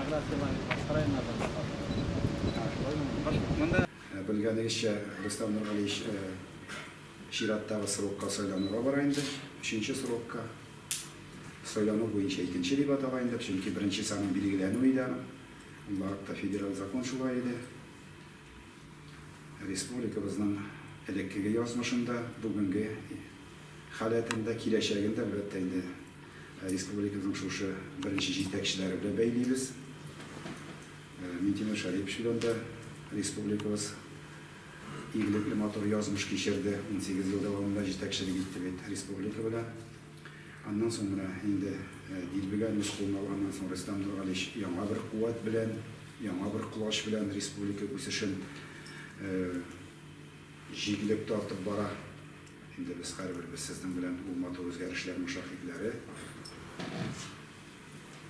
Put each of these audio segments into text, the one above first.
Россияләр, башка районнардан да бар. Монда Белгәнегезчә, Рөстәм Нургалиевич чираттагы срокка сайлануга бара инде, өченче срокка. Сайлану буенча икенче дип атала инде, чөнки беренчесе аның билгеләнү иде аның. Ул вакытта федераль закон шулай иде. Республикабызның элеккеге язмышында, бүгенге халәтендә, киләчәгендә, әлбәттә инде, республикабызның шушы беренче җитәкчеләре белән бәйлибез. Минтимер Шәрипович белән дә республикабыз игелекле матур язмыш кичерде. 18 ел дәвамында җитәкчелек итте бит республика белән. Аннан соң менә инде дилбегәне үз кулына алганнан соң Рөстәм Нургалиевич яңа бер куәт белән, яңа бер колач белән республика үсешен җигелеп тартып бара. Инде без һәрберебез сезнең белән ул матур үзгәрешләрнең шаһитләре.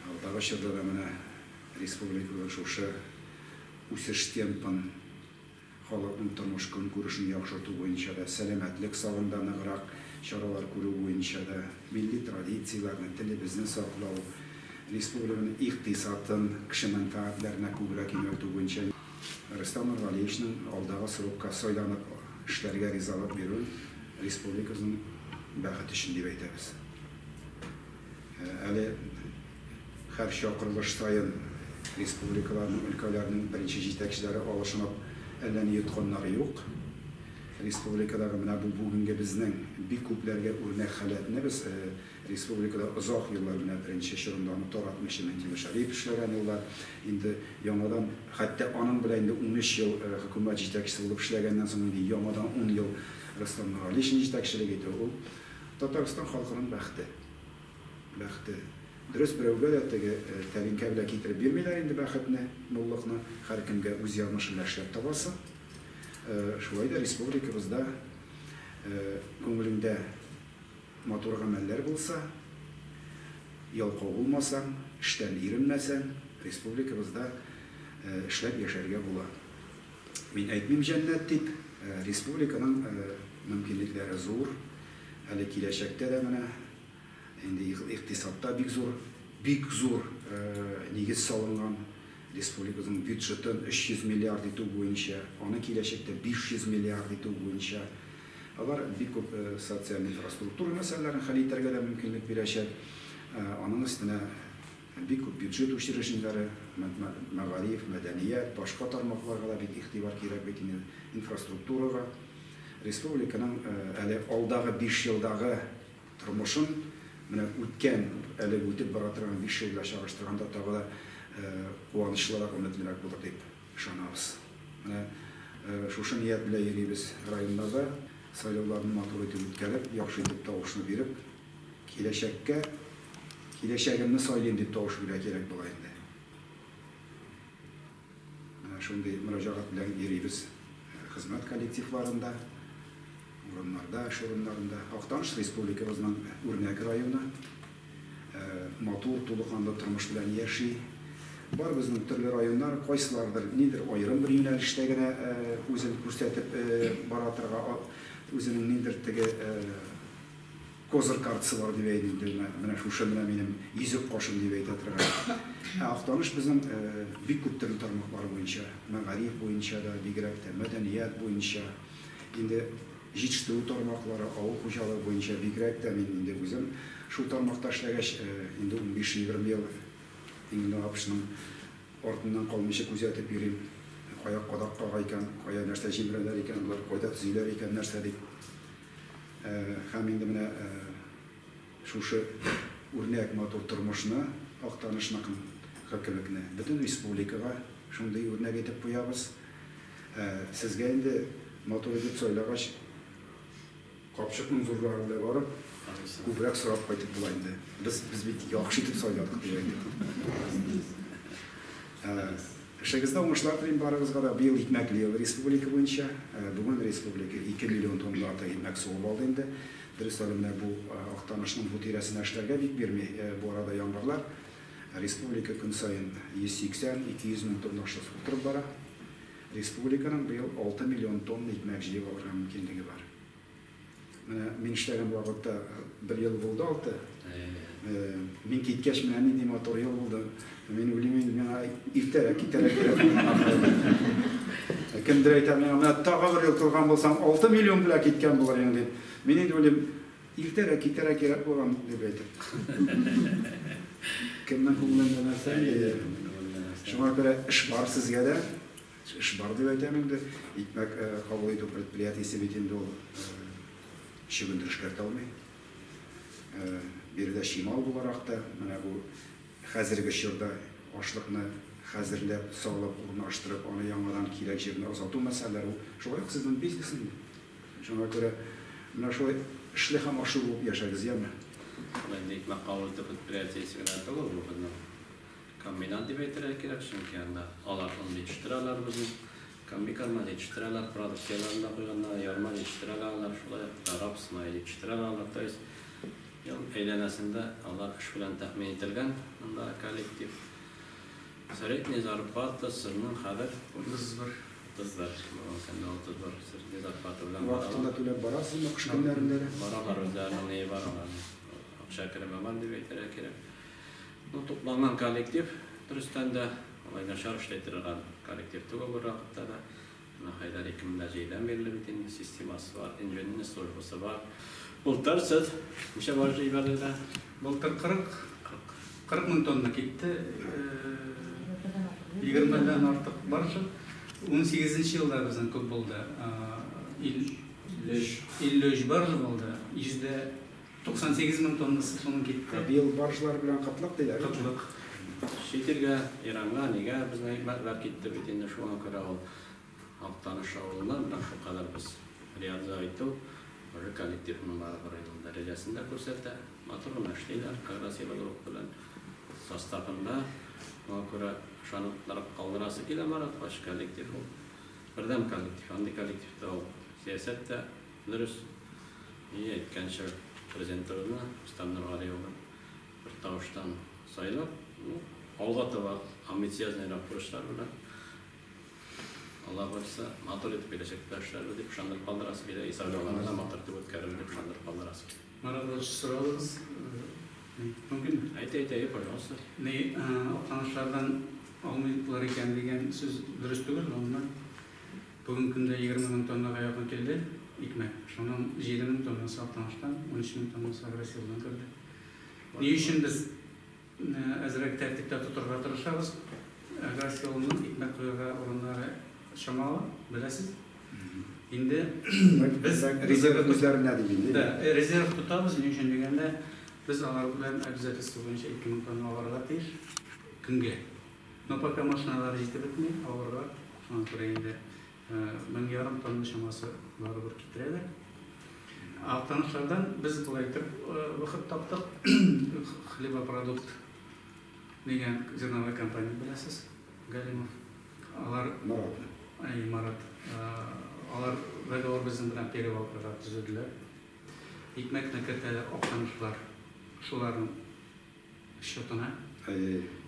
Алдагы чорда да менә республиканың шушы үсеш темпын, халыкның тормыш-көнкүрешен яхшырту буенча да, сәламәтлек сагында ныграк чаралар күрү буенча да, милли традицияләрне, телебезне саклау, республиканың икътисадын кеше мәнфәгатьләренә күбрәк юнәлтү буенча Рөстәм Нургалиевичның алдагы срокка сайланып эшләргә ризалык бирүен республикабызның бәхете өчен дип әйтәбез. Әле һәр чакырылыш саен республикаларның, өлкәләрнең беренче җитәкчеләре алышынып, әллә ни йотканнары юк. Республикадагы менә бу бүгенге безнең бик күпләргә үрнәк халәтне без республикада озак еллар менә беренче чорында аны таратмыйча Минтимер Шәриев эшләгән еллар, инде яңадан, хәтта аның белән инде 13 ел хөкүмәт җитәкчесе булып эшләгәннән соң инде яңадан 10 ел Рөстәм Нургалиевичның җитәкчелек итүе, ул Татарстан халкының бәхете. Бәхете. Дөрес, берәүгә дә теге тәлинкә белән китереп бирмиләр инде бәхетне, муллыкны. Һәркемгә үз язмышын эшләп табасы. Шулай да республикабызда күңелеңдә матур гамәлләр булса, ялкау булмасаң, эштән иренмәсәң, республикабызда эшләп яшәргә була. Мин әйтмим җәннәт дип, республиканың мөмкинлекләре зур. Әле киләчәктә дә менә инде икътисадта бик зур, бик зур нигез салынган. Республикабызның бюджетын 300 миллиард итү буенча, аны киләчәктә 500 миллиард итү буенча. Алар бик күп социаль инфраструктура мәсьәләләрен хәл итәргә дә мөмкинлек бирәчәк. Аның өстенә бик күп бюджет учреждениеләре, мәгариф, мәдәният, башка тармакларга да бик игътибар кирәк бит инде, инфраструктурага. Республиканың әле алдагы 5 елдагы тормышын менә үткән, әле үтеп бара торган 5 ел белән чагыштырганда тагы да куанычлырак, өметлерәк булыр дип ышанабыз. Менә шушы ният белән йөрибез районнарда, сайлауларны матур итеп үткәреп, яхшы итеп тавышны биреп, киләчәккә, киләчәгемне сайлыйм дип тавыш бирергә кирәк була инде. Менә шундый мөрәҗәгать белән йөрибез хезмәт коллективларында, урыннарда, эш урыннарында. Актаныш республикабызның үрнәк районы, матур, тулыканлы тормыш белән яши. Бар безнең төрле районнар, кайсылардыр нидер аерым бер юнәлештә генә үзен күрсәтеп бара торган, үзенең ниндидер теге козырь картасы бар дип әйтим инде, менә шушы менә минем йөзек кашым дип әйтә торган. Ә Актаныш безнең бик күп төрле тармаклар буенча, мәгариф буенча да, бигрәк тә мәдәният буенча, инде җитештерү тармаклары, авыл хуҗалыгы буенча бигрәк тә мин инде үзем шул тармакта эшләгәч, инде 15-20 ел Иңле Апшның артыннан калмыйча күзәтеп йөрим. Кая кадак кага икән, кая нәрсә җимерәләр икән, болар кайда төзиләр икән, нәрсә дип. Һәм инде менә шушы үрнәк матур тормышны, Актанышныкын кебекне бөтен республикага шундый үрнәк итеп куябыз. Сезгә инде матур итеп сайлагач, капчыкның зуррагы белән барып, күбрәк сорап кайтып була инде. Без без бит яхшы итеп сайладык дип әйтеп. Эшегездә уңышлар телим барыгызга да. Быел икмәкле ел республика буенча. Бүген республика 2 миллион тонна артык икмәк сугып алды инде. Дөрес, әле менә бу Актанышның бу тирәсенә эшләргә бик бирми бу арада яңгырлар. Республика көн саен 180-200 мең тонна ашлык суктырып бара. Республиканың быел 6 миллион тонна икмәк җыеп алырга мөмкинлеге бар. Менә мин эшләгән вакытта бер ел булды 6. Мин киткәч, менә нинди матур ел булды. Мин уйлыйм инде, миңа иртәрәк китәргә кирәк. Кемдер әйтә миңа, менә тагы бер ел торган булсаң, 6 миллион белән киткән булыр идең дип. Мин инде уйлыйм, иртәрәк китәргә кирәк булган дип әйтеп. Кемнең күңелендә нәрсә инде. Шуңа күрә эш бар сезгә дә. Эш бар дип әйтәм инде. Икмәк кабул итү предприятиесе бит инде ул чөгендер эшкәртә алмый. Биредә чимал буларак та, менә бу хәзерге чорда ашлыкны хәзерләп, салып, урнаштырып, аны яңадан кирәк җиренә озату мәсьәләләре, ул шулай ук сезнең бизнес инде. Шуңа күрә менә шулай эшле һәм ашлы булып яшәгез, яме. Ул инде икмәк кабул итү предприятиесе генә түгел, бу безнең комбинат дип әйтергә кирәк, чөнки анда алар он җитештерәләр безнең, комбикорма җитештерәләр, продукцияләрен дә куйганнар, ярма җитештерәләр алар, шулай ук рапс мае җитештерәләр алар, то есть ел әйләнәсендә алар эш белән тәэмин ителгән монда коллектив. Средний зарплата сезнең хәзер 31. 31, бүгенге көндә 31 средний зарплата белән Вакытында баралар. түләп барасызмы кыш көннәрендә дә? Баралар, үзләренең ние бар, аларның акча кереме бар дип әйтергә кирәк. Ну, тупланган коллектив, дөрестән дә, алай начар эшли торган коллектив түгел бер вакытта да. Менә Хәйдәр 2007-дән бирле бит инде системасы бар, инженерный службасы бар. Былтыр сез ничә баржа җибәрделәр? Былтыр 40 мең тонна китте. 20-дән артык баржа. 18 елда безнең күп булды. 53 баржа булды. 198 мең тоннасы шуның китте. Быел баржалар белән кытлык диләр. Кытлык. Чит илгә, Иранга, нигә безнең икмәкләр китте бит инде, шуңа күрә ул Актаныш авылыннан менә шулкадәр без реализа итү уже коллективның барыбер инде дәрәҗәсен дә күрсәтә. Матур гына эшлиләр, Агросила групп белән составында. Шуңа күрә ышанып калдырасы килә Марат баш коллектив ул. Бердәм коллектив, андый коллективта ул сәясәт тә дөрес. И әйткәнчә президентыбызны Рөстәм Нургали улын бер тавыштан сайлап, ну, алга таба амбициозныйрак бурычлар белән Алла боерса, матур итеп киләчәктә эшләрбез дип ышандырып калдырасы килә. Исәпләүләрне дә матур итеп үткәрербез дип ышандырып калдырасы килә. Марат Ильич, соралыгыз. Мөмкинме? Әйт, әйт, әйт, пожалуйста. Ни, Актанышлардан алмыйлар икән дигән сүз дөрес түгел, гомумән. Бүгенге көндә 20 мең тоннага якын килде икмәк. Шуның 7 мең тоннасы Актаныштан, 13 мең тоннасы Агросилдан керде. Ни өчен без әзрәк тәртиптә тотырга тырышабыз? Агросилның икмәк куярга урыннары чамалы, беләсез. Инде без резерв үзләренә дип инде. Да, резерв тотабыз, ни өчен дигәндә, без алар белән обязательство буенча 2 мең тонна алырга тиеш көнгә. Но пока машиналар җитеп бетми алырга, шуңа күрә инде 1500 тонна чамасы барыбер китерәләр. Актанышлардан без болай итеп выход таптык. Хлебопродукт дигән зерновая компания беләсез, Галимов. Алар Марат. Ай, Марат. Алар договор безнең белән перевалкага төзеделәр. Икмәкне кертәләр Актанышлар шуларның счетына.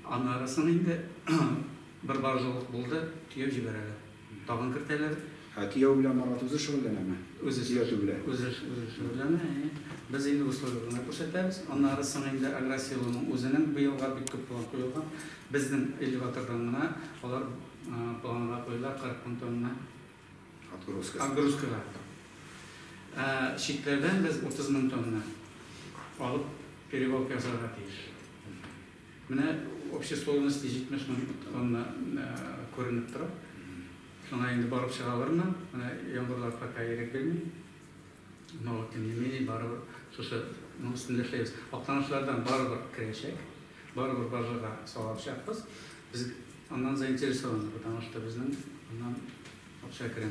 Аннарысын инде бер баржалык булды, төяп җибәрәләр. Тагын кертәләр. Ә төяү белән Марат үзе шөгыльләнәме? Үзе Төятү белән. Үзе шөгыльләнә. Без инде условия гына күрсәтәбез. Аннарысын инде Агросиланың үзенең быелга бик күп план куелган. Безнең элеватордан гына алар планга куелар 40 мең тонна. Отгрузка. Отгрузкага. Читләрдән без 30 мең тонна алып перевалка ясарга тиеш. Менә общей сложности 70 мең тонна күренеп тора. Шуңа инде барып чыгалармы? Менә яңгырлар пока ирек бирми. Но тем не менее барыбер шушы өстендә эшләйбез. Актанышлардан барыбер керәчәк, барыбер баржага салачакбыз. Без аннан заинтересованы, потому что безнең аннан акча керә.